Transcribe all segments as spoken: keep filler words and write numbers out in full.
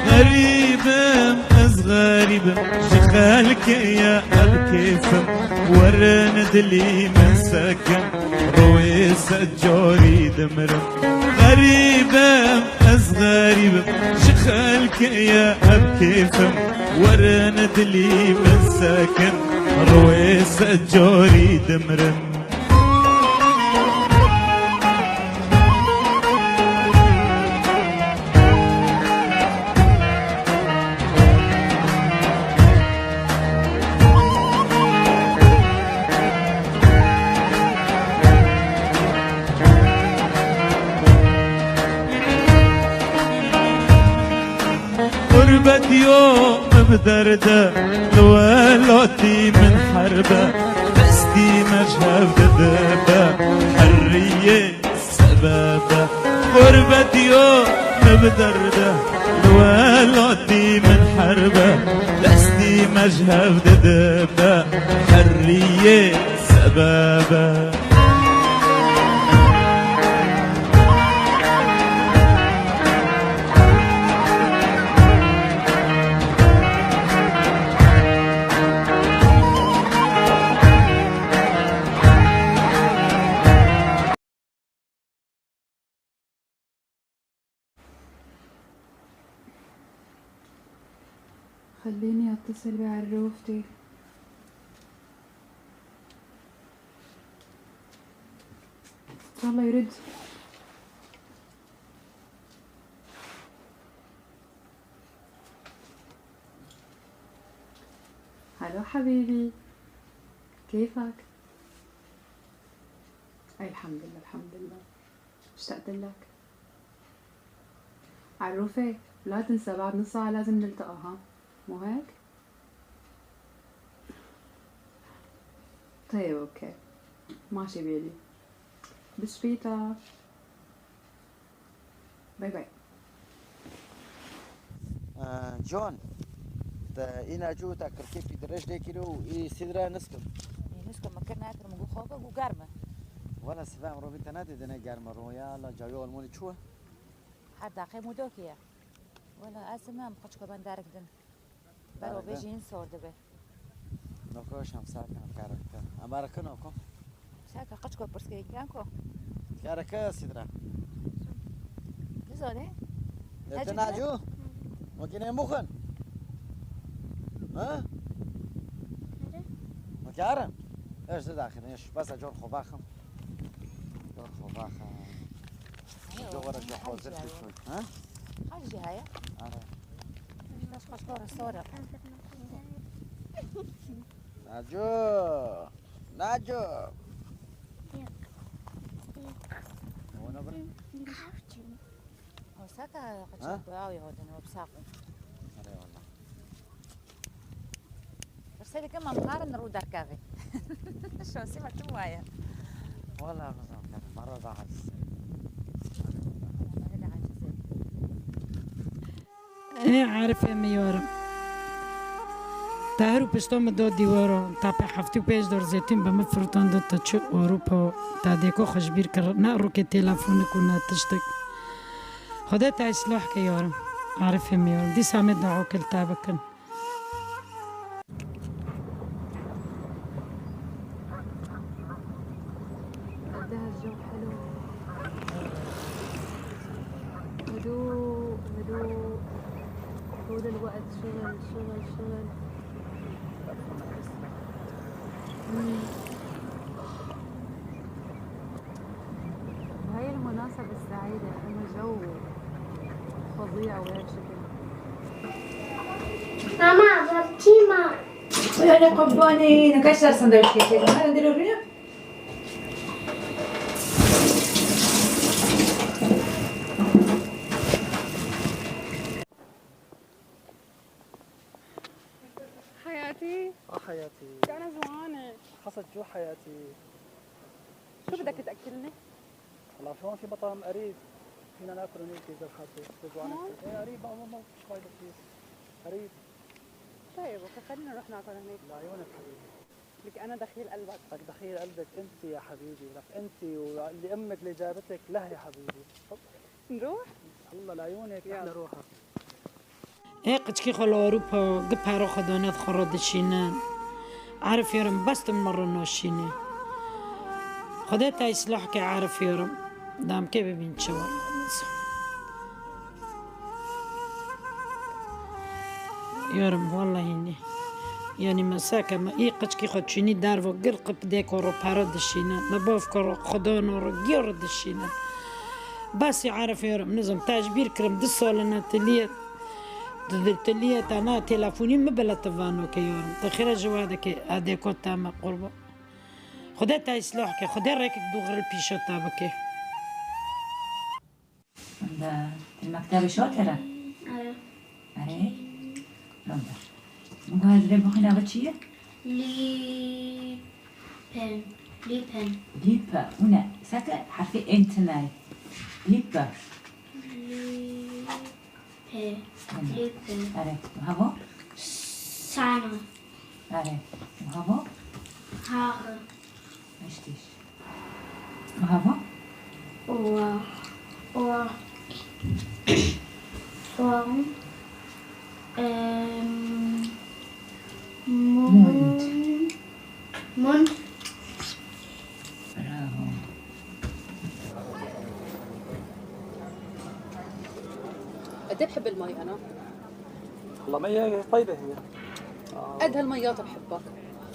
Xerîb im, ez xerîb im, ji xelkê ye ev kêf im. Werin dilî min sekin, rûyê sed carî dimirim. Xerîb im, ez xerîb im, ji xelkê ye ev kêf im. Werin dilî min sekin, rûyê sed carî dimirim. Xurbetiyo min bi derde, li welatî min herbe, destî me ji hev didibe, heriyê sebebe. Xurbetiyo min bi derde, li welatî min herbe, destî me ji hev didibe, heriyê sebebe. خليني أتصل بعروفتي. والله يرد. هلو حبيبي، كيفك؟ أي الحمد لله، الحمد لله. اشتقت لك. عروفة، لا تنسى بعد نص ساعة لازم نلتقى، ها؟ مو هيك؟ طيب، أوكي. ماشي بيبي. بسبيتا. باي باي. Ee, John, te îna cû te kirkê pî dirêj lê kî û î sîdra niskim. Î niskim min kir nekir, min got xwe ku germ e. Wela sibe em robî te nedî dine germ e roya, la cawî olmonî çû e? Her daqê mûdokî ye. Wela ez ê em qeçko ben derek din. Bero vê jî hin sor dibe. Noko şemsa kan kare kan. Ama rakın oku. Saka qeçko pirsgirêkiyan ku. Kare ke sidra. Nizane. Te nacu? Makine muxin. Ha? Makarin. Eş de daxil, eş. Bas acor xo baxım. Acor xo baxım. Ayo, Cogora ben jî hazir hacı kuşun. Ha? Hacı haya. Ara. Taş kaşkora sonra. Naco. Naco. Ona bir. Hosaka, ha? Kaçak bu avi hodun, o psakın. Eyvallah. Pirse dikim, em karin rû derkevin. Şansî me tim waye. Wala nizam karim, mara da aciz. Mara da aciz. Ê Arifê min yarim. Te her û pişta min da dîwara, te pê heftê û pênc dor zêtîn bi min firtand, te çi Ewropa, te dêko xwe ji bîr kir, ne rûkê telefonik û ne tiştik. Xwedê te îslah ke yarim. Arifê min yarim. Dîsa me dua kir te bikin. قدها الجو حلو. هدوء، هدوء. طول الوقت شغل، شغل، شغل. مم. بهاي المناسبة السعيدة، أما جو فظيع ولا بشكل. ماما، عبرتي ما. Öyle قباني، نكسر سندوتش كيكي. هذا ندير الريح. حياتي. آه، حياتي. كان زواني. حصل جو حياتي. شو بدك تأكلني؟ والله شلون في مطعم قريب فينا ناكل هنيك إذا حابة. إذا زواني. هون؟ إيه، قريب، ما، ما، ما فيش فايدة فيه. قريب. طيب، أوكي، خلينا نروح ناكل هنيك. لعيونك حبيبي. لك أنا دخيل قلبك. لك دخيل قلبك أنت يا حبيبي، لك أنت واللي أمك اللي جابتك له يا حبيبي. نروح؟ الله لعيونك، يلا. أحلى روحك. Ê qiçkî xwe li Ewropa gi pera xwe dane xwe re dişînin. Arif yorum bes tu min re naşînî. Xwedê te îslah ke Arif yorum. Damkê bibîn çi were. Yorum wellahî nî. Yanî me seke me î qiçkî xwe çûnî dervo gir qip dêko re pera dişîne. Me bavka re xwedano re giya re dişîne. Besî Arif yorum nizam te ji bîr kirim du sal ne tiliye. Di diltiliye te na telefonî mi bile ti vano ke yorum. Te xêre ji we dike edêko te me qurban. Xwedê te îslah ke, Xwedê rêkek dûxir li pîşa te bike. Unda til mektebê şatir e? Erê. Erê. Ronda. Muga ez rê bixwîna bi çi ye? Lipen. Lipen. Lipe. Û ne? Seke herfê ên tune ye. Lipe. Lipe. Ene. Lipe. Erê. Havo? Sano. Erê. Havo? Haare. Eştiş. Havo? Ohr. Ohr. Ohr. Em, Mund. Mund. Mund. Bravo. قد ايه بحب المي انا؟ والله مية طيبة هي. آه. قد هالميات بحبك.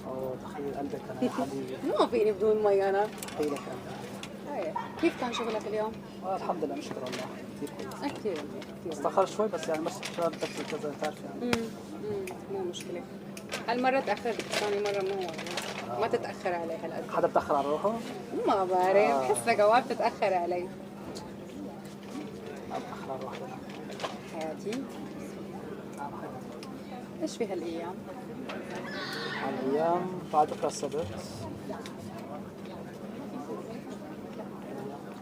أوه، تخيل قلبك أنا يا حبيبي. ما فيني بدون مي أنا. تخيلك أنت. إيه. كيف كان شغلك اليوم؟ آه، الحمد لله، نشكر الله. كثير كويس. أكيد، أكيد. استخر شوي، بس يعني، بس شغل بس كذا، تعرف يعني. مم، مم، مو مشكلة. هالمرة تأخرت، بس ثاني مرة مو، ما تتأخر علي هالقد. حدا بتأخر على روحه؟ ما بعرف، آه. بحسك أوقات بتتأخر علي. أتأخر على روحي. حياتي. نعم، حياتي. إيش في هالأيام؟ هالأيام بعد بكرة السبت.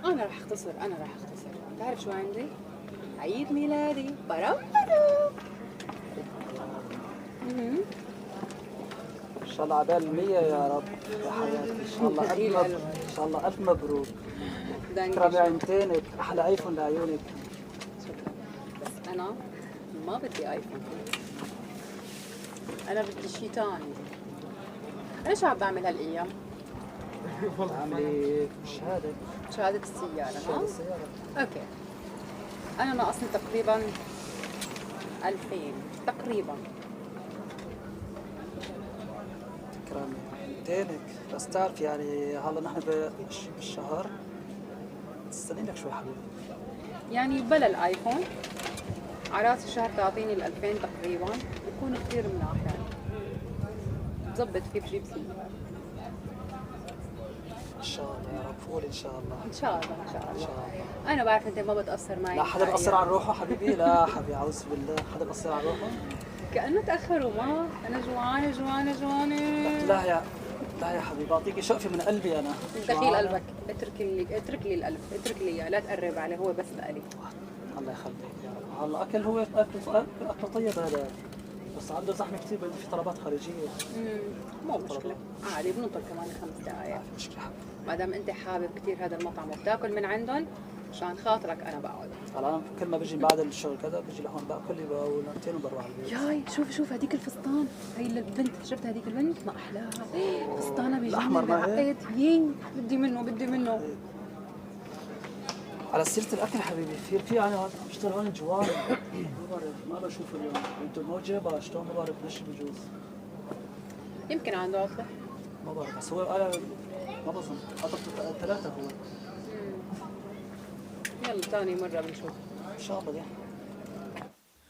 أنا رح أختصر، أنا رح أختصر. تعرف شو عندي؟ عيد ميلادي. برام برام. مهم. إن شاء الله عبال المية يا رب يا حياتي. إن شاء الله ألف مب-، إن شاء الله ألف مبروك. دانكشن. ترى بعينتينك، أحلى آيفون لعيونك. شكرًا. بس أنا ما بدي آيفون. أنا بدي شي تاني. أنا شو عم بعمل هالأيام؟ عاملة شهادة. شهادة السيارة، ها؟ شهادة السيارة. أوكي. أنا ناقصني تقريبًا ألفين. تقريبًا. تكرمي. ميتينك. بس تعرف يعني هلا نحن بالش-، بالشهر. تستني لك شوي حبيبي. يعني بلا الآيفون، على رأس الشهر تعطيني الألفين تقريبًا، بكون كتير مناح يعني. بزبط فيه بجيب فيه. إن شاء الله يا رب، قولي إن شاء الله. إن شاء الله، إن شاء الله. إن شاء الله. أنا بعرف أنت ما بتقصر معي لا، حدا بقصر نهائيًا. عن روحه حبيبي؟ لا حبيبي، أعوذ بالله، حدا بقصر عن روحه؟ كأنه تأخروا، ما أنا جوعانة، جوعانة، جوعانة. لا، يا، لا يا حبيبي، بعطيكي شقفة من قلبي أنا. دخيل جوعانة. قلبك، اترك لي، اترك لي القلب، اترك لي إياه، لا تقرب عليه، هو بس لإلي. الله يخليك يا رب. هلا أكل هو أكل، أكل طيب هذا، بس عنده زحمة كتير، في طلبات خارجية. مم، مو مشكلة. عادي، بننطر كمان خمس دقايق. ما في مشكلة حبيبي. ما دام أنت حابب كتير هذا المطعم وبتاكل من عندهم، مشان خاطرك أنا بقعد. طبعًا كل ما بيجي بعد الشغل كذا، بيجي لهون بقى كل يوم ونمتين وبروح على البيت. ياي، شوف، شوف هذيك الفستان. هاي للبنت، شفت هذيك البنت؟ ما أحلاها. فستانها بيجنن الأحمر ما هي؟ بعقد. يي، بدي منه، بدي منه. على سيرة الأكل حبيبي، في، في أنا هون بشتغل هون جوال. ما بعرف، ما بشوف اليوم. يمكن موجة، بقى شلون، ما بعرف ليش بجوز. يمكن عنده عطلة. ما بعرف، بس هو أنا ما بظن. عطلة ثلاثة هو. مم. يلا، تاني مرة بنشوف. إن شاء الله.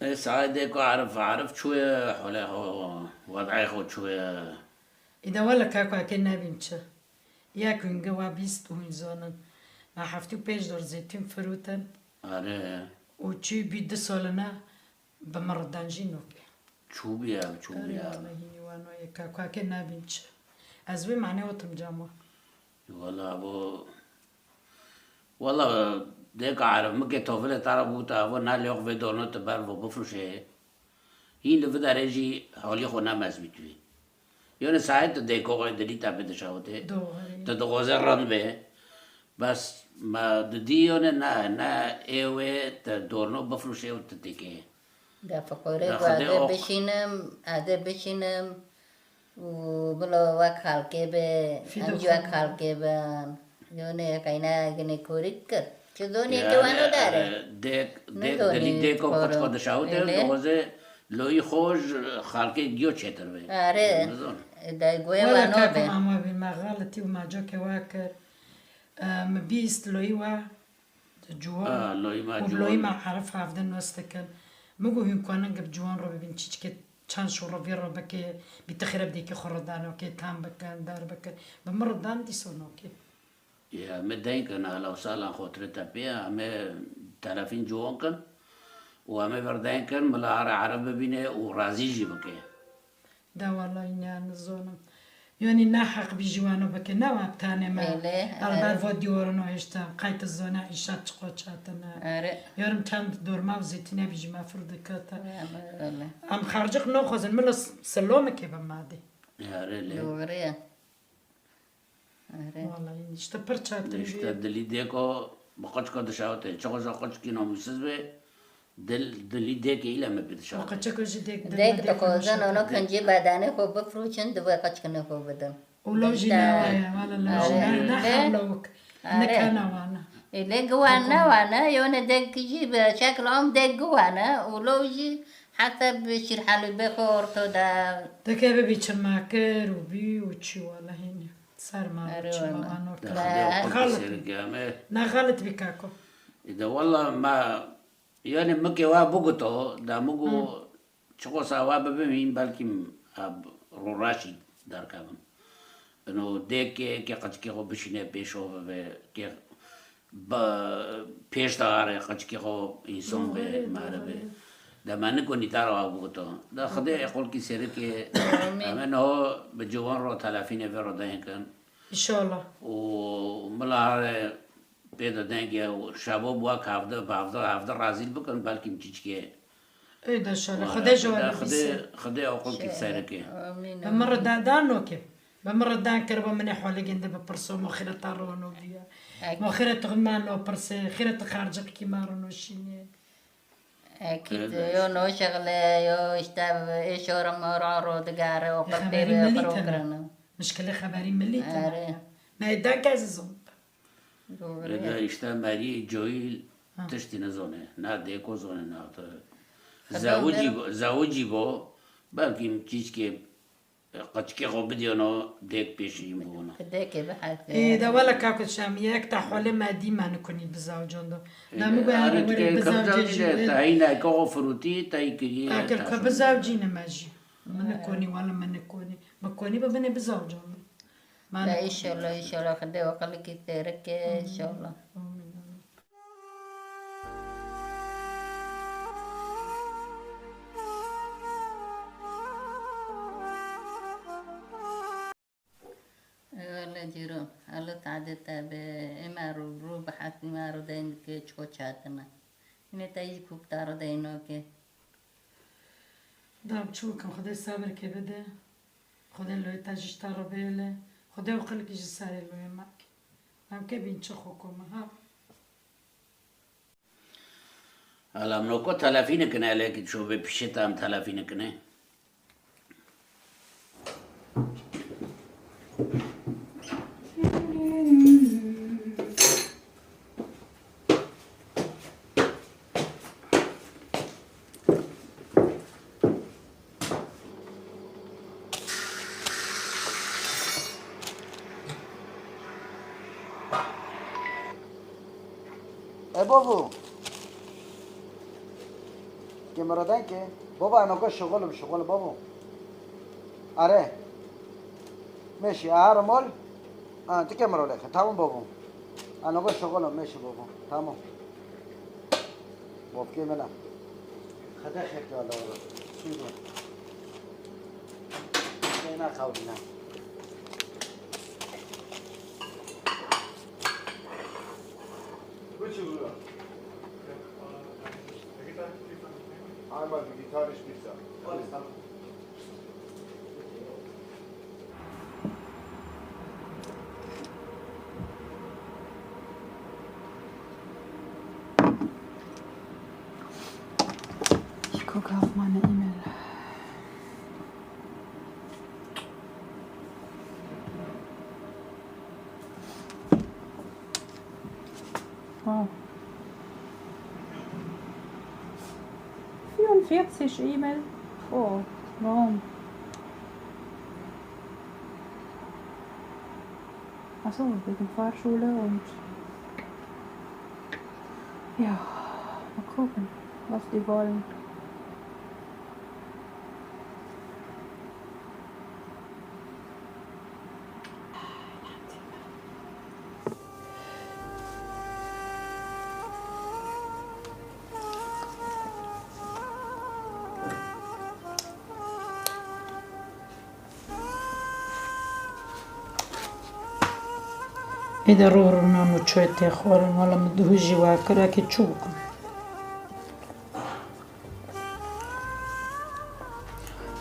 Ê saetê ku Arif, Arif çûye holê xwe, wed'ê xwe çûye. Îda wele kaka ke nebîn çi. Ya ku hûn ge wa bîst û hûn zanin. Me heftê û pênc dor zeytûn firotin. Are. Û çû bî du salane bi min re dan jî nû bî. Çû bî ev, çû bî ev. Wele hînî wano ye, kaka ke nebîn çi. Ez wê mane otim cama. Wela bo, wela dêka Arif, min ke tofilê te re bû te evo ne lêx vê dorno tu ber vo bifrûşê. Hîn li vê derê jî halî xwe ne mezbît bî. Yone saet tu dêko xwe dilî te bidişewitê. Doğru. Tu dixwaze rind bê. Bes me didî yone ne, ne ê wê te dorno bifrûşê û tu têkê. De fiqorê Ya ku Xwedê ez ê oq- bişînim, ez ê bişînim û bila wek xelkê be, Fîdo em jî wek xwe- xelkê bin. Yonê qeyna ginê korî dikir. Çi zonê ke Yani, wano dare? e, dêk, Ne dêk, zonê dilî dêko koro? Qeçko dişawite, Öyle. Dixwaze loyî xwe ji xelkê giyo çêtir be. Are. Nizon. De goye Wala wano kakim be. Ama bi me xaletî û me cokê wa kir. E, mi bîst loyî wa Ciwan. Ah, loyî ma û ciwan. Loyî ma Erif hevdin nas dikin. Min got hûn kanin gib ciwan re bibîn çîçikê çend şorev vê re bike, bî ti xireb dêkê xwe re danokê, tam bikin, der bikin. Bi min re dan dîsa nokê. Ya, me deng kin, ala û salan xwe tire tepê, em ê telefîn ciwan kin û em ê vir deng kin, mila here Erif bibîne û razî jî bike. De wellahî ne nizonim. Yanî ne heq bî jî wano bike, ne wa bi tenê me. Ele, Elber ele. Vo dîwarino hêşta, qey tu zone îşa çiqo çatine. Ere. Yarim çend dorma û zêtine bî jî me fir dikete. Ele, ele. Em xerciq noxwazin, milo s-, silomikê bi madê. Ere, le. Doğru ya. Ere. Wellahî, işte pir çetin bî. İşte dilî dêko bi qeçka dişawite. Çiqo jî qeçkî namûsiz be, dil, dilî dêkê île me pê dişawite. O qeçeko jî dêk, dil Dêk me dêk dixwazin nişawite. Ono kincî bedanê xwe bifroçin, divê qeçkinê xwe bidin. Û lo jî Dêk ne de- waye, wala lo jî ne, Ere. ne Lê- hevlawik. Ere. Nikana wana. E, lê giwan ne wana, yone dêk jî bi şekil am dêk giwane, û lo jî heseb şîrhelîbê xwe orto de. Dike bibî çimakir û bî û çi wala hînî. Ser ma Erê çima wala. Wano De kir. Xwedê He. xwe Xalit. Sêrike em ê. Ne xalit bî kako. E de wala me, yani mike wa biguto, da migo Hı. çiqo sawa bibim hîn belkî em, ab, roraşî derkevim. Ino dê ke, ke qeçikê xwe bişîne pêş xwe bibe, ke ba, pêş de are qeçikê xwe însan be, Doğru, mare be. Doğru. De me nikonî te re wa biguto. De Xwedê eqolkî serikê Amîn. Em ê niho bi ciwan ro telefînê vê ro deyin kin. Înşallah. Û mila here pê de dengê û şebo bi wek hevde, bi hevde, hevde razîl bikin, belkî em çiçikê Ey de şale, Wala, Xwedê ji we Xwedê, bibîse. Xwedê, Xwedê oqil kî Şe-, serikê. Amîn, Bi min amîn. Re da, da nokê. Bi min re dan kir, bo min ê holê ginde bipirso, mo xîret ta ro no biya. Ek- Mo xîret tu man no pirse, xîret tu xarcik kî ma ro no şîne. Ekîd, Evet. Yo no şixle, yo işte ê şora ma ro ro digare, oqil Xeberî pê milî pro tene. Kirine. Mişkilê xeberî milî tene. Are. Ne dan ke ez zon. Doğru. Ede işte merî coyî Ha. Tiştî nizone. Na dêko zone, na te. Xedan Zewicî der- bo, zewicî bo, belkî çîçkê, e, qeçikê xwe bidiyano, dêk pêşî bûna. Dêkê bi hesê. Ê, de wele kako Şamî, yek te holê me dî me nikunî bizawcon do. E, Na mi gu are her tu were ke bizawcê kebzawcî jî de, ê. Te heyna ke o firûtî, te kiriye, Akir te ke şûn. Bizawcî ne me jî. Mi nikunî, wele mi nikunî. Mi kunî bi binê bizawcon do. Mane. Ya inşallah, inşallah, Xwedê oqilkî têrike, inşallah. Amin, amin. Eyvallah cîro, Allah saadet te be, ê me ro, ro bi hesî me ro deyn dike, çiqo çatine. Yine te jî kûp ta ro deyno ke. Dam çû kim, Xwedê sabirkê bide. Xwedê loyê te ji te re bêle. Xwedê oqilkî ji serê loyê me ke. Em ke bîn çi xwe kome, ha? Hala em noko telefî nikine, elekî ço vê pişê te em telefî nikine. E babo. Kemera denke. Baba, eno ke şoxolim, şoxolim babo. Are. Meşi, aha, mol. Ha, tu kemera leke. Tamam babo. Eno ke şoxolim, meşi babo. Tamam. Bofkê min e. Xwedê xêr ke Allah Allah. Çû do. Xwedê nexewdîne. Biçi bura. Einmal digitalisch pizza. Ji Guck auf meine E-Mail. Wow. Vierundvierzig E-Mail. Oh, warum? Ach so, wegen Fahrschule und ja, mal gucken, was die wollen. Êdî rû rûnan û çûyê tê xwarin, wela min duhî jî wa kir, eke çû bikim.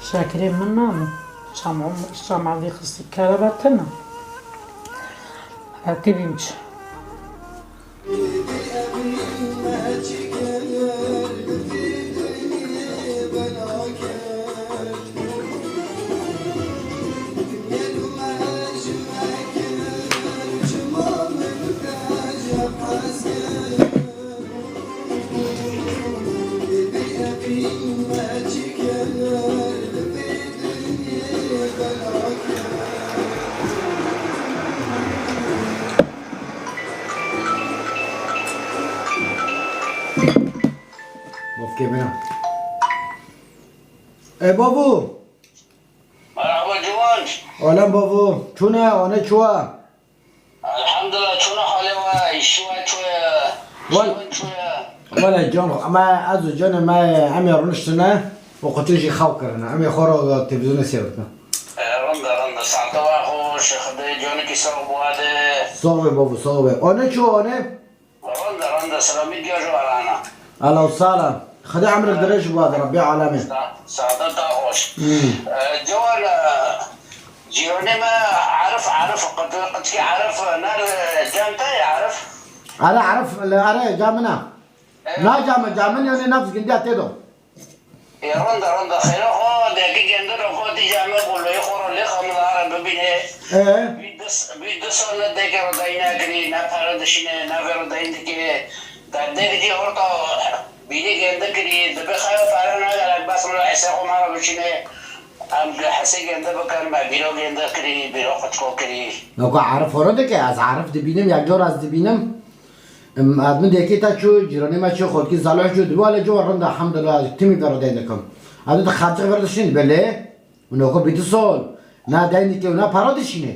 Şekerê min name. Şama, şama vî xistî kereba tune. Hevkê bîm çi? Mofkê min a. E, bavo! Merhaba ciwan. Alem bavo. Çûne, ane çûwa? Elhamdulillah, çûne halê we, îşî we çûye, Wal- şewan çûye. Wele can, me ez û canê me em ê rûniştine û quçû jî xew kirine. Em ê xwe re televîzyonê sêr bikin. E, rind e, rind e. Saete we xweş, Xwedê canekî sax bi we de. Sax be bavo, sax be. Ane çû, ane? Rinde, rinde, selamî diya ji we re hene. Ehla û sehla. Xwedê emrik dirêj bide, Rebbê alemê. Sa-, saete te xweş. Hmm. E, Cewher, e, cîranê me Arif, Arif, qut-, qutkê Arif, ne li cem te ye Arif? Are, Arif, li are ca min e. E. Na ca min, ca min yanî nefs gindiya tê de. Ê, rind e, rind e. Xêra xwe, deki gende re ku tîja me bû, lê xwe re lê xemilare bibîne. Ee? Bî du s-, bî du sal ne deke re dayî nekirî, ne pere dişîne, ne vê re dayîn dike. Te dek jî orta bînî gende kirî, dibe xeya pere ne gerek, bes min re hesê xwe me re bişîne. Em di hesê gende bikin, me bîra gende kirî, bîra xwe çiko kirî. Weke Arif horo dike, ez Arif dibînim, yek car ez dibînim. Em, ez min dêkê te çû, cîranê me çû, xwedkî Zalûh çû, dibe wele cû rind e, elhamdulillah, timî vê re deyn dikim. Ez û tu xercik vê re dişîn, belê? Û noko bî du sal, ne deyn dike û ne para dişînê.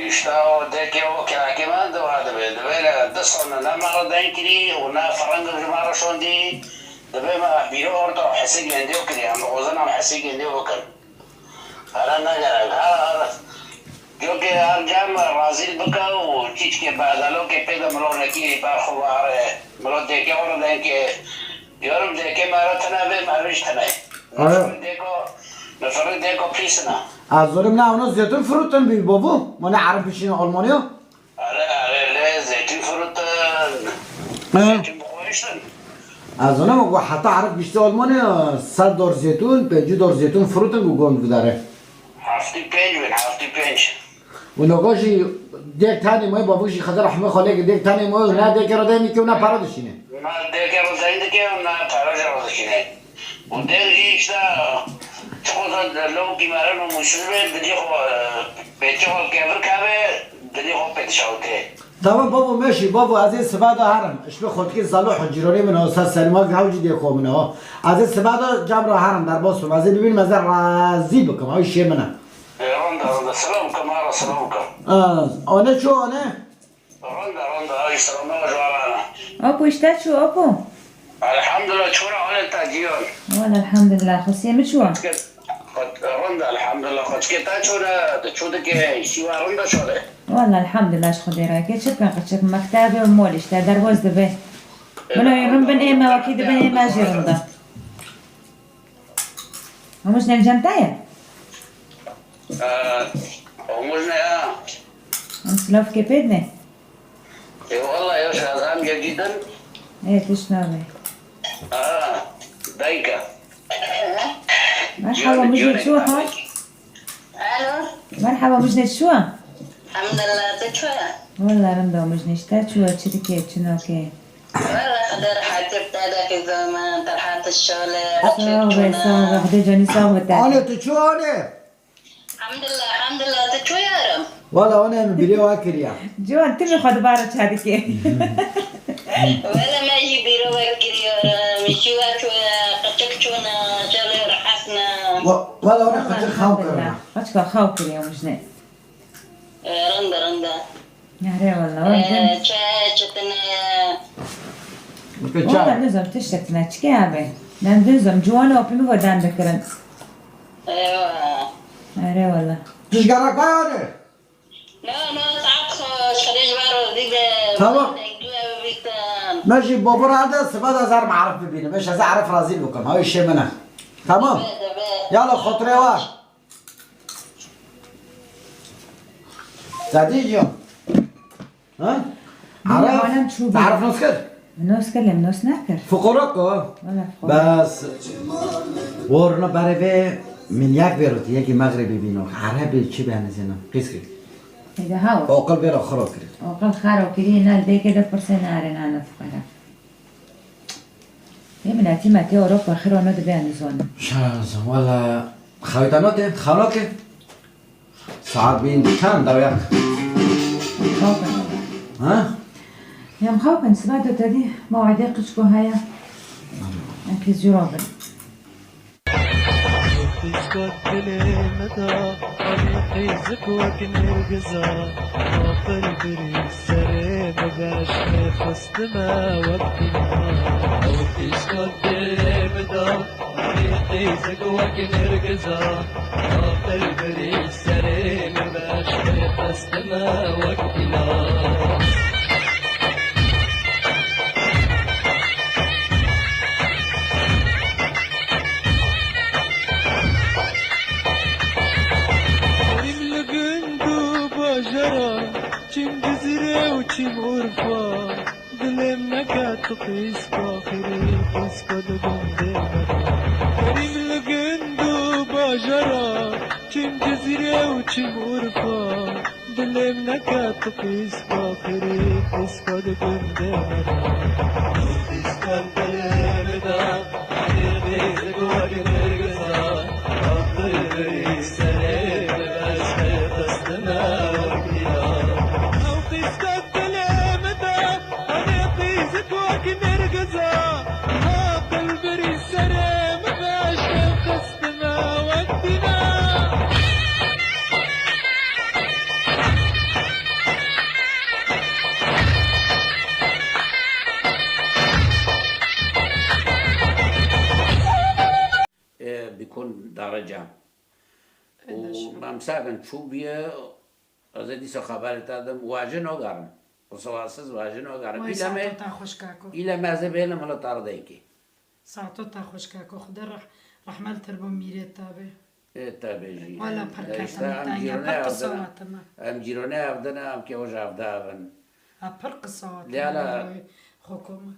Îşte o dêkê o kirakê me diwa dibe, dibe le du sal ne me re deyn kirî û ne fereng ji me re şondî, dibe me bîro orta hesê gendiyo kirî, em dixwazin em hesê gendiyo bikin. Here negerek, her, her, cokê her cem razî bike û çîçkê bedelo ke pê de miro nekî berxwe ware, miro dêke were denkê, diyorum dêke mere tine be, mervîş tine. Are. Nifirî dêko, nifirî dêko pîsine. Ez zorim ne ona zêtun firutin bî babo, mane Ereb bişîne Almanya. Erê, erê, lê zeytûn firutin. He. Zeytûn bixwiştin. Ez zanim ku heta Ereb giştî Almanya, sed dor zeytûn, pêncî dor zeytûn firutin ku gom bidare. Heftî pênc bin, heftî pênc. Û noga jî dêk tenê moyê, bavû jî Xizir Ehmed Xalê ki dêk tenê moyê, ne dêke re demî ke û ne para dişîne. Ne dêke re demî dike û ne para jî re dişîne. Û der jî işte çiqo da lewkî meren û mûşir be, dilî xwe, pêçê xwe kevir keve, dilî xwe pê dişewite. Tamam bavo, meşî bavo, ez ê siba da herim. Ji bi xwe dikê Zalo Hecîronê min o, ser serî ma gavcî dê xwe min o. Ez ê siba da cam ra herim, derbas bim. Ez ê bibînim, ez ê razî bikim. Ew şê min e. E, ronda, ronda. Selam ke, mara selam ke. A, one ço one? Ronda, ronda, ay, selam, ay, jwarana. Apo, işte çû, Apo? Elhamdülillah, çora halê te ciyan. Wala elhamdülillah, xwesiyê min çû. Xwet-, ronda, elhamdülillah, xwetke te çû ne, de çû dike, şîwa ronda şole. Wala elhamdülillah, ji Xwedê re ke çi bikin, qıçık mektebe û mol işte, derbas dibe. Bino rin bin ême, wekî dibin ême jî rinda. Hemû ji cem te ye? Ee, hemû ne ya. Em silavkê pê dinê? Ê, wala ya, şazam ya cidden. Ê, tişt nabe. Aa, dayka. Merhaba, Mijne, çi wa hal? Alo. Merhaba, Mijne, çi wa? Elhamdulillah, tu çi wa? Wala rind e, Mijne, ji te çi wa, çi dikê, çi nake? Wala Xwedê rehetî bi te de, xizama, te rehet şole, Sağ ol, sağ ol, Xwedê canî sağ bi te. Anê, tu çi anê? Elhamdulillah, elhamdulillah, tu çi yarim? Wala, anê, min bîrê we kiriya. Ciwan, tu min xwe dibara çi dikê? Wala, me jî bîrê we kiriya, min jî we çûye, qeçik çûne, şele rehesne. Wa-, wala, anê, qeçik xew kirine. Elhamdulillah. Qeçika xew kiriya, Mijne. E, rind e, rind e. Erê wala, wala. E, çi, çi tune ye? Weke çay. Wala nizam tiştek tune, çike abi. Ben nizam, ciwan o pimi ve dende kirin. Eywa. Erê wala. Tişkera kayane. Na, na, saet xweş, Xwedê ji we razî be. Tamam. Dengdû ev bîtin. Me jî bavur herde, sibe de zer marif bibînim. Eş ez arif razî bikim. Ha, işê min e. Tamam. Be, be, be. Yala, xotirê we. Sedî can. Ha? Bilê Arif, alem çû te bî. Arif nos kir? Nos kir, lem nos nekir. Fuqara ko? Wala fuqara. Bes, warna berê vê min yek vêrotî, yekî Mexribî bîno. Erebî çi benizînin? Qîz kir. Êde hawa. Oqil vêra xira kirî. Oqil xero kirî, ne dêke de pirsê nare nane fuqara. Ê miletî me tê Ewropa xiro ne dibe nizonin. Şazo, wala xewta note, xanake. Saet bîn çend dawiyak? Xew bin. Ha? Em xew bin, siba de tedî mewedê qişko heye. Em pêzî robin. Qîzka dilê min de, anî qîzik wek nêrgiza, aqil birî serê min beşê xistime wek dîna. Ew qîzka dilê min de, Qîzik wek nêrgiza, aqil birî serê min beşê xistime wek dîna. Herîm li gund û bajara, çim Cizîrê û çim Urfa. Dilê min neke tu qîzka xirî, qîzka di gundê me de. Herîm li gund û bajara, çim Cizîrê û çim Urfa. Dilê min neke tu qîzka xirî, qîzka di gundê me de. Qîzka dilê min de, dilê min wek nêrgiza, aqil birî serê min beşê xistime wek dîna. Ew qîzka dilê min de, Anê qîzik wek nêrgiza, aqil birî serê min beşê xistime wek dîna. Ê, bikun daraca. Û Ê, daşim. Memsakin çû bûye, Ez ê dîsa xeberê te dim, wajin ogarim. Qisawasiz wajin ogarim. Vay, île me, saeto te xweş kako. Île me ez ê bêlim ila tardeyekê. Saeto te xweş kako. Xude reh-, rehmet tir bo mîrê te be. Ê te be jî. Wala pir E, işte, ketim em tanya, cîronê pir evdine. Qisawatime. Em cîronê evdine, em kê hoca evde evin. Ha, pir qisawatime. Leyla. Xokoma.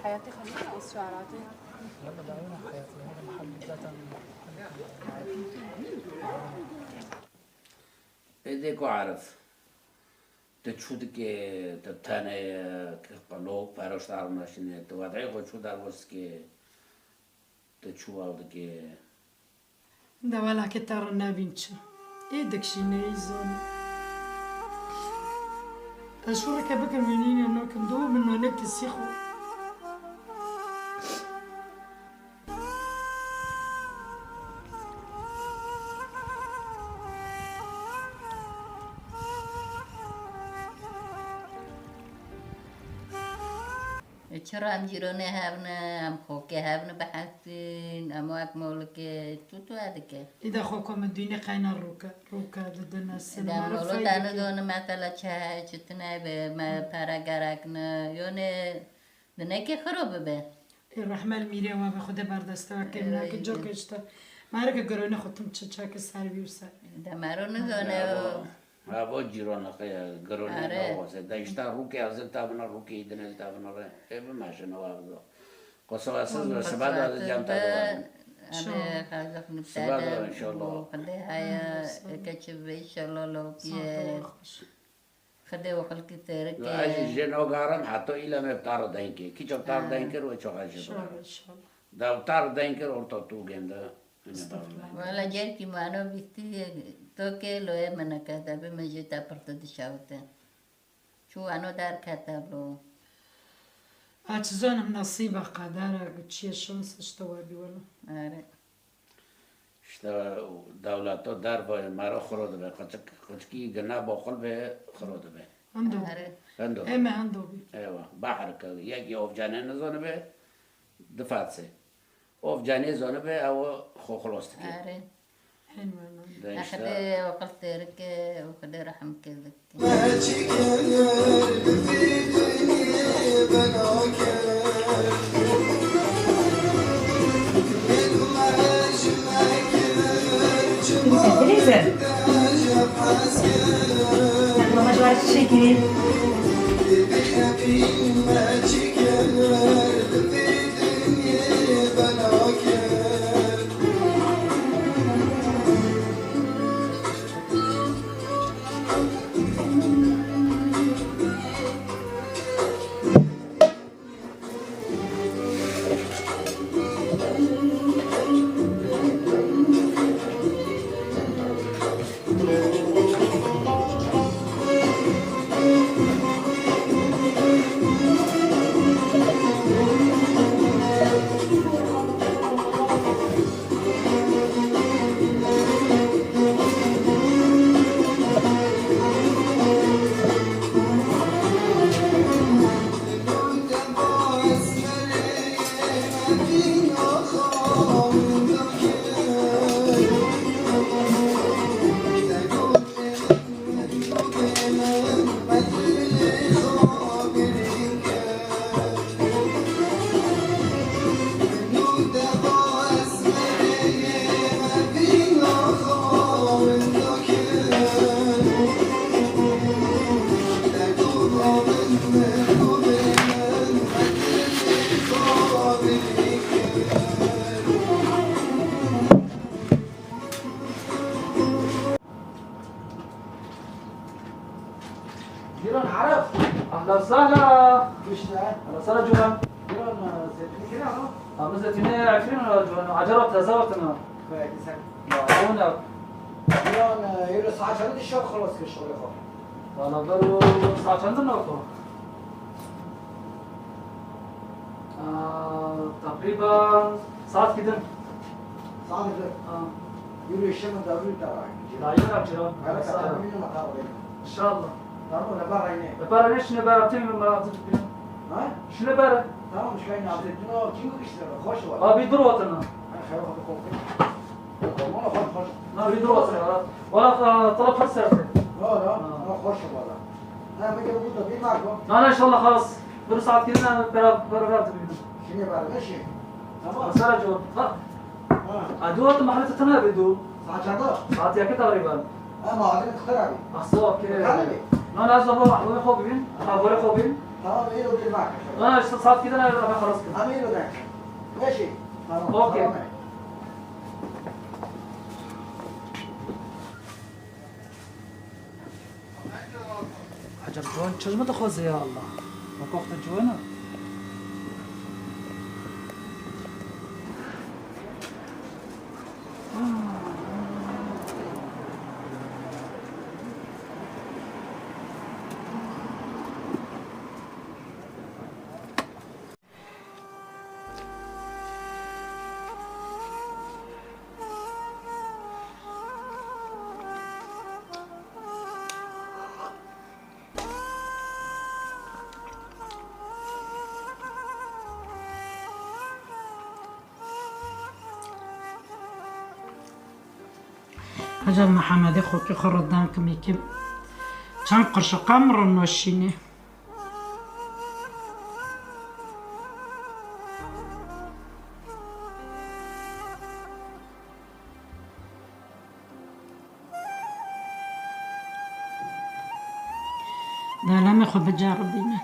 حياتي خلينا أسرع. Êdî ku Arif, tu çû dikê, tu tenê ye, qilo, peroş dar naşînê, tu wedeyê xwe çû derbas dikê, tu çû ew dikê? De wela ke te re nebîn çi. Ê dikşî neyî zanî. Ez şûreke bikim wînîne nokim, do min nonê pisî xwe. Çira em cîronê hev ne, em xokê hev ne bi hesîn, em wek molikê tu tu dike. Îda xoko min dûnî qeyna rûke, rûke didine, Îda molo te nidoni mesela çi heye, çi tune be, me pere gerek ne, yonê Dinekê xiro bibe. Ê rehme li mîrê we be, Xwedê berdeste we kêm nake, Ey. Coke işte. Mereke girone xwe tim çi çeke ser vî û ser. De mero nizane o. Ha, bo cîrona qe girone Are. Nawaze. De işte rûkê ezil tabina rûkê dine tabina re. E bimeşin o avdo. Qosova siz ve siba da cem ta do. Ame Siba da xazık inşallah. Xwedê haya eke çi be inşallah lokiye. Xwedê û xelkî têrike. Ez jî jê nogarim, heta île me bi tar deyn kir. Kî çav tar deyn kir, wê çaxa jê bigirim. İnşallah, inşallah. Da bi tar deyn kir, orta tu gende. Estağfurullah. Wala cerkî mano bîstî, to ke loye me nekete, bi me jê te pirte dişawite. Çû ano derkete lo. A çi zanim, nesîba, qedere, çiye şans işte we bî wala. Are. İşte dewleto derve mero xiro dibe, qiçik, qiçikî gine boqil be xiro dibe. Hendo. Are. Hendo. Eme hendo bî. Ewa, bahr ke, yekî ovcanê nizanibe, difatse. Ovcanê zanibe, ew xo xilos dike. Are. Hin wena. De işte. Xwedê aqil têrike û Xwedê rehm ke. Teyze. Mama ji we re çi çêkirî? Giran Arif. Ahlan sahla. Gişte. Ahlan sahla Ciwan. Giran, e, Zeytûnê kira ha? Abi Zeytûnê Efrîn ha Ciwan. Acaba teze wextına. Kaya gitsen. Ya, o ne? Giran, e, öyle saat çanı dişe xalas kir şöyle ha. Valla ben o saat çanı ne oldu? Aa, takriben saat gidin. Saat gidin. Ha. Yürüyüşe mi davul da var? Cilayı da cira. Evet, tamam, yine mata oraya. İnşallah. Tamam, ne var aynı? E, para ne, şimdi ben atayım, ben atayım. Ha? Şimdi ben. Tamam, şu an atayım. Dün o kim bu işler? Hoş var. Abi dur oturma. Ha, hayır, hadi korkun. Korkma, hoş, hoş. Na, bir dur oturma. Valla, e, taraf her serte. Doğru, ha, hoş valla. Ha, bir de bu da bir marka. Na, na, inşallah, halas. Bir saat gidin, beraber, beraber atayım. Şimdi var, ne şey? Tamam. Mesela, Joe, ha. Ha. A, dua tu mahallete tane bir du. Saat çanda? Saat yekê takriben. Ha, mahallete kıtar abi. Ahsa, okey. Kalbi. Na, na, zaba mahallete xo bibin. Ha, böyle xo bibin. Tamam, iyi oldu, bak. Na, işte saat giden abi, abi, halas kın. Tamam, iyi oldu. Beşi. Tamam. Okey. Tamam. Ecem ciwan çi ji min dixwaze ya Allah? Wek wexta ciwan e. Hocam Mehemedê xokî xwe ridan kim kim. Çend qirşiqa min re noşînê. Delemê xwe biceribînin.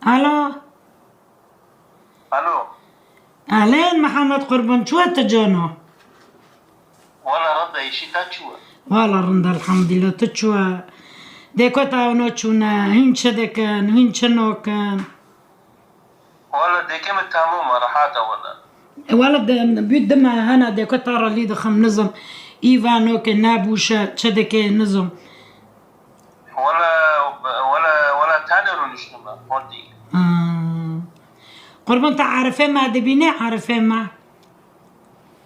Alo. Alo. Ehlên Mihemed Qurban, çi we tu cano? Wala rind e, îşî te çi we? Wala rind e, elhamdülillah, tu çi we? Dêko te ewno çûne, hîn çi dikin, hîn çi nokin? Wala dêkê min tamam e, rehat e wala. E, wala de, bî dime hene dêko te re lî dixim, nizim. Îva noke, ne bûşe, çi dike, nizim. Wala, wala, wala tenê rûniştime, xortî. Ha. Qurban, te Arifê me dibîne, Arifê me?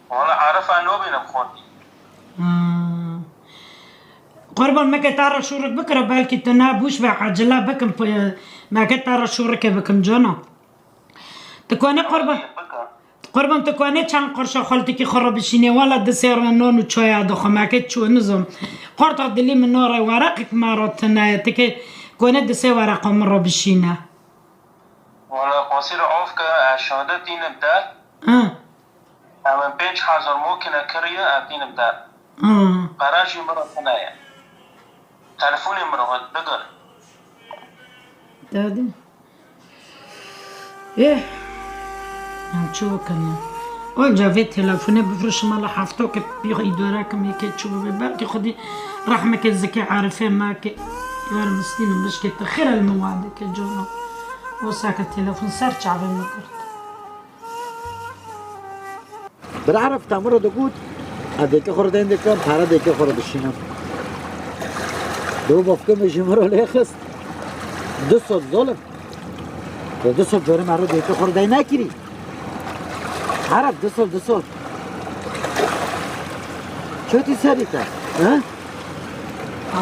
Wala Arif a nobînim xortî. Ha. Qurban, meke te re şûrik bikire, belkî tu ne bûş ve, ecele bikim, p-, meke te re şûrike bikim, cana. Tu kone Qurban? Bike. Qurban, tu kone çend qurşa xaltikî xwe re bişînê? Wala di sê re non û çaya dixwe, meke çû nizim. Qorta dilî min nare, weraqek me re tune ye. Tu kê kone di sê wereqa min re bişîne? Wala qasî re of ke, ez şadet tînim te. Ha. Em pênc hezar mokine kiriye, ez tînim te. Ha. Qere jî min re tune ye. Telefonê min re bigir. Dadê. Eh. Em çi bikin ya? Onca vê telefone bifroşim, ala hefto ke bir îdare kim yeke çi bibe. Belkî xwedî rehmeke zikê Arifê me ke. Yar miskîn mişke te xêr el min wadeke cana. Wisa ke telefon ser çavê min girt. Bira Arif, te min re digot, ez dêkê xwe re deyn dikim, pere dêkê xwe re dişînim. Dê bavkê min ji min re lê xist. Du sed zolim. Te du sed corê me re dêkê xwe re deyn nekirî. Arif, du sed, du sed. Çi tî serî te? He?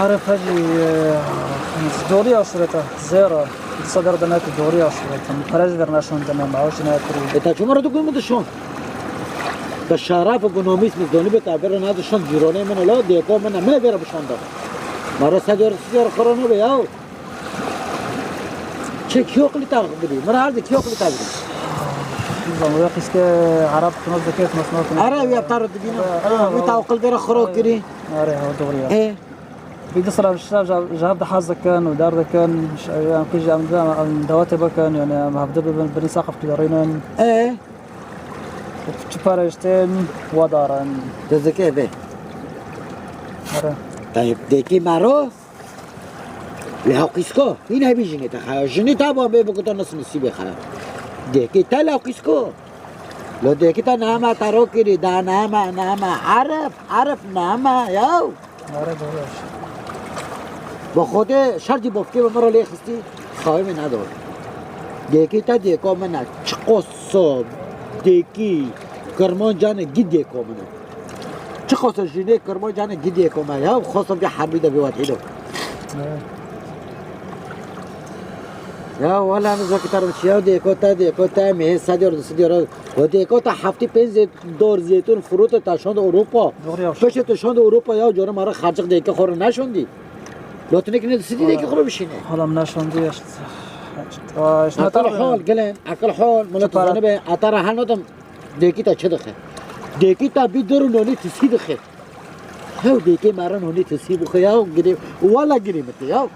Arif hecî, e, dorî aşireta, zêra. Disa der de nekî dorî aşireta. Min pere jî ver neşandine, me aw jî nekirî. E, te çima re digot min dişon? Te şeref û gunomîs min zonî be te ver nedişon, cîronê min elo, dêko min e, min ê vêre bişanda. Me re sed euro, sî euro xiro nebe ya. Çi kî oqlî te bidî? Min re her di kî oqlî te bidî? Nizam, we qîske Arab tunas dike, tunas nakin. Are, ya te re dibînim. Are, are, wî te oqil vêre xiro kirî. Are, ha, doğru ya. E? Vî di sala şev, şev, şev de hez dikin û der dikin, ş-, em kî jî em, em, em dawetê bikin, yani em hevdi bibin, binî saqif kidarînin. E? Çi pere ji tên wadarin. Dizike bê. Are. Tayyip deki maro. Li haqîsko, hîn hebî jinê te xeya. Jinê te ba bê bikuta nas nisîbê xeya. Deki te li haqîsko. Lo deki te nama te ro kirî, da nama, nama, Arif, Arif nama, yaw. Nare doğru yaş. Bi Xwedê şer jî bofkê bi min re lê xistî, xawê min nedor. Dêkî te dêko min e. Çi qoso dêkî Kirmancanê gî dêko min e. Çi qoso jinê Kirmancanê gî dêko me ya. Qoso ke herbî de bê wet hîlo. Evet. Ya wala min zokî te re çi ya dêko te, dêko te, mehê sedyor, sedyor. O dêko te heftî pênc zê-, dor zeytun furûte te şonde Ewropa. Doğru ya. Peşê te şonde Ewropa ya, cara me re xercik dêke xwe re neşondî. Lotinek ne disi dêke xwe re bişîne. Hala min neşondî ya. Aa, işte Akıl hol, gelin, akıl hol. Mila tu zane be, atara hal notum. Dêkî te çi dixe? Dêkî te bî dur û nonî tisî dixe. Hew dêkê me re nonî tisî bixe ya, girê, wala girê min tê ya.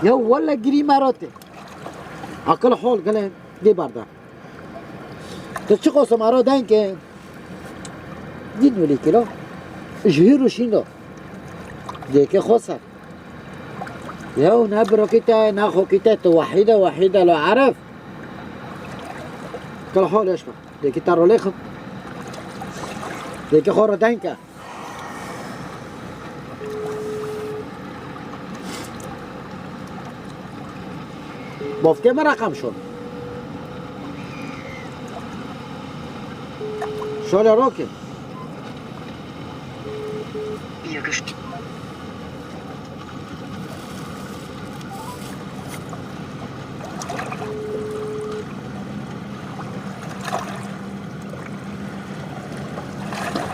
Ya wala girî me re tê. Akıl hol, gelin, dê barda. Tu çi qosum ara denke? Din wili kilo. Ji hîr û şîn do. Dêke xo ser. Yew ne birokî te, ne xokî te, tu wehî de, wehî de lo Arif. Kal hol eşme. Dêkî te rolê xim. Dêke xo ro denke. Bofke me raqam şon. Şöyle roke. Yakış.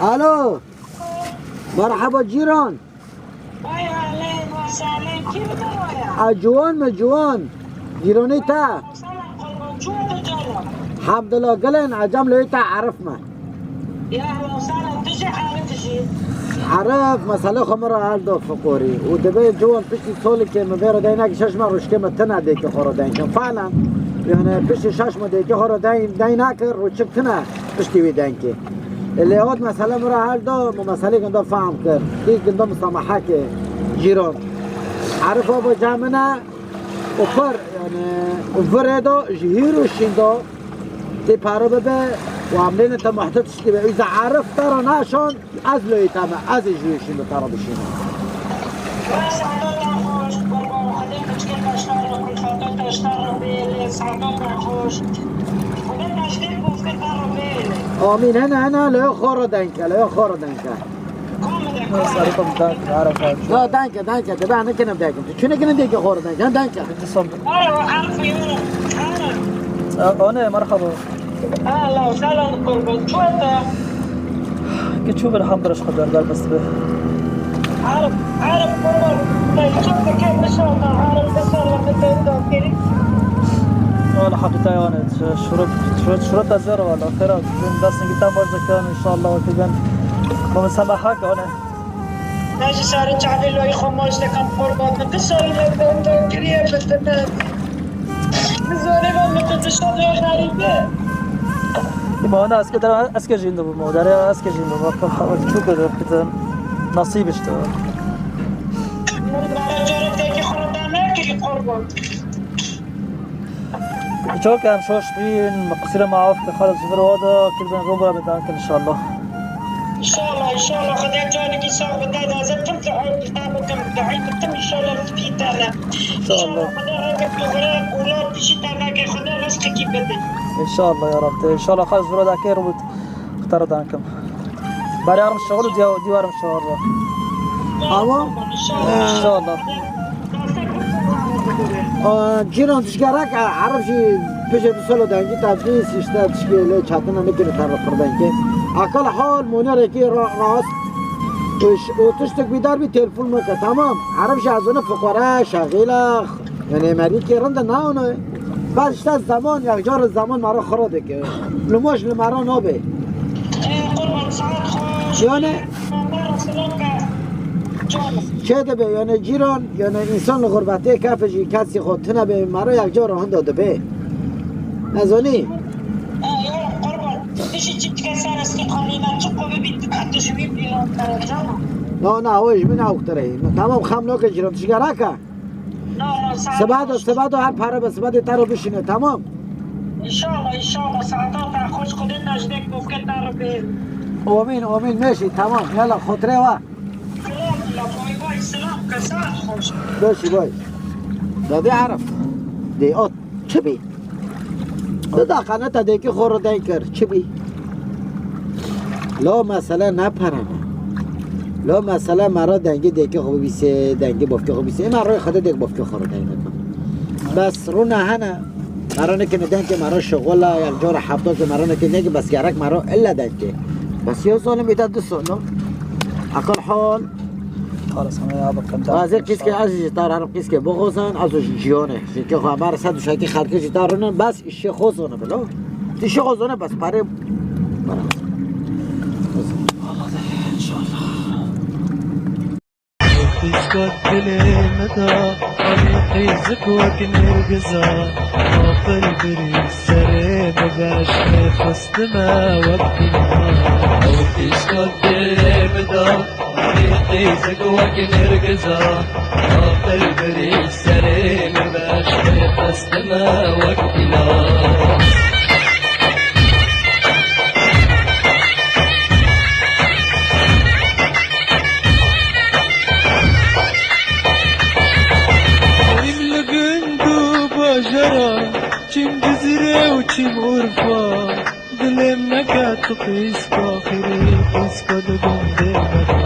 Alo. Merhaba cîran. Vay aleyh, vay aleyh. Kim bu ya? A ciwan me ciwan. Cîranê te. Sana kurban, çuwa da cana. Hemdulillah, gelên ecem lê te Erif me. Ya Rosana, tu jî Erif jî. Erif, mesele xwe min re hel do fiqorî. Û dibê ciwan piştî solikê min vê re deynek şeş me rûşkê min tine dêkê xwe re deynkin. Falen, yani piştî şeş me dêkê xwe re deyn, deynakir rûçik tine piştî wî denkê. Lê hot mesele min re hel do, min meselê gundo fehm kir. Tî gundo misamehekê cîron. Erif o bo cem min e. Û pir, yani, û virê de ji hîr û şîn de tê pare bibe û em lê ne te muhtet tiştî be. Îza Erif te re naşand, ez lê te me, ez ê ji hîr û şîn de te re bişînim. Amîn. Hene, hene, lê xwe re denk e, lê xwe re denk e. Sarıkım, danke, Arap abi. Ya, danke, danke. De ben ne kendim danke. Çünkü kendim danke, xor danke. Danke. Bitti son. Alo, Arap, Arap. Aa, o ne, merhaba. Alo, selam, kurban. Çueta. Ki çu bir hamdırış kadar dar bastı be. Arap, Arap, kurban. Ben çok da kendim şu anda Arap, bir sorma, bir tane daha gelin. Wala, hakikaten yani, şurat, şurat, şurat hazır wala. Kira, ben de sen git tam varsa kan, inşallah, vakit ben. Baba, sen bak, hak, o ne? Ne ji şarê çavê loyî xwe maç dekem qurban min. Dişarî me benda kiriye bi tine. Bi zorê ve min tu dişa dê xerîbe. Îma ne eske dere eske jîn de bû, ma dere eske jîn de bû. Bak, bak, bak, çok kötü, kötü. Nasip işte. Min dara carek têkî xwe re da nekirî qurban. Çok em şoş bîn, qisîre me af ke xalis ji vir oda, kir ben ro bira bedan kin inşallah. İnşallah, inşallah. Xwedê canekî sax bide, dazê tim te ew bide bikim, dahî bikim, inşallah bî te ne. İnşallah. İnşallah, Xwedê rengek bi xwe re, û la pişî te neke, Xwedê rizqekî bide. İnşallah ya Rabbi. İnşallah xalis vir oda kê ro bit. Qutara dankim. Barê arım şoxul û diya-, dîwarım şoxul. Awa? İnşallah. Aa, cîran tişkerek, e, Erif jî pişê du salo dengî tevdîs, işte tişkê lê çetin e, nikirî terif pir dengê. Akal hal, monerekî ra-, rast. Û ş-, û tiştek bîdar bî, telefon meke, tamam. Erif jî ez onu fuqara, şexîla, yani merîkê rinde naono. Bes işte zaman, ya car zaman mara xira dike. Limoş li mara nabe. Ê, qurban, saet xweş. Yani, Qurban, selam ke. Canım. Şey de be, yani cîran, yani insan li xurbetê kef jî kesî xwe tine be, mara ya car hunda dibe. Nezanî? Ê, ya qurban. Tu jî çi dike ser eskî xalî me, çi qovî bî, tu ji wî bî lan kere, canım. Na, na, o ji min ew kutire. Tamam, xam nake cîran, tişkerek e. No, no, sağ ol. Siba do, siba do her pare be, siba de te ro bişîne, tamam? İnşallah, inşallah, saeta te xweş, Xwedê najdek bofke te ro bihêl. Amin, amin, meşî, tamam, yala, xotirê wa. Selam, la, bay bay, selam, ke saet xweş. Beşî, bay. Da de Arif. De ot, çi bî? Di daqa ne te dêkî xwe re deng kir. Çi bî? Lo mesele ne pere ne. Lo mesele me re dengê dêkê xwe bibîse, dengê bofkê xwe bibîse. Ê me rê Xwedê dêk bofkê xwe re deng dikin. Bes rûne hene. Me re nikine dengê me re şixula, ya cara hefta ke me re nikine dengê, bes gerek me re illa dengê. Bes yo zalim îta du salo. Aqil hal. Xalas, heme ya bixin. Azê qîskê ez jî tar herim qîskê bixozin, ez û jiyane. Çünkü xwe me re sed û şekî xelkê jî tar rûnin, bes Îşê xwe zone bilo. Îşê xwe zone bes parê. Qîzka dilê min da, qîzik wek nêrgiza, aqil birî serê min beşê xistime wek dîna. Ew qîzka dilê min da, Qîzik wek nêrgiza, aqil birî serê min beşê xistime wek dîna. Çim li gund û bajara, çim Cizîre û çim Urfa. Dilê me ke tu qîzka xêrî, qîzka di gundê me de.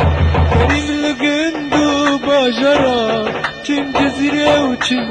Kerîm li gund û bajara, çim Cizîre û çim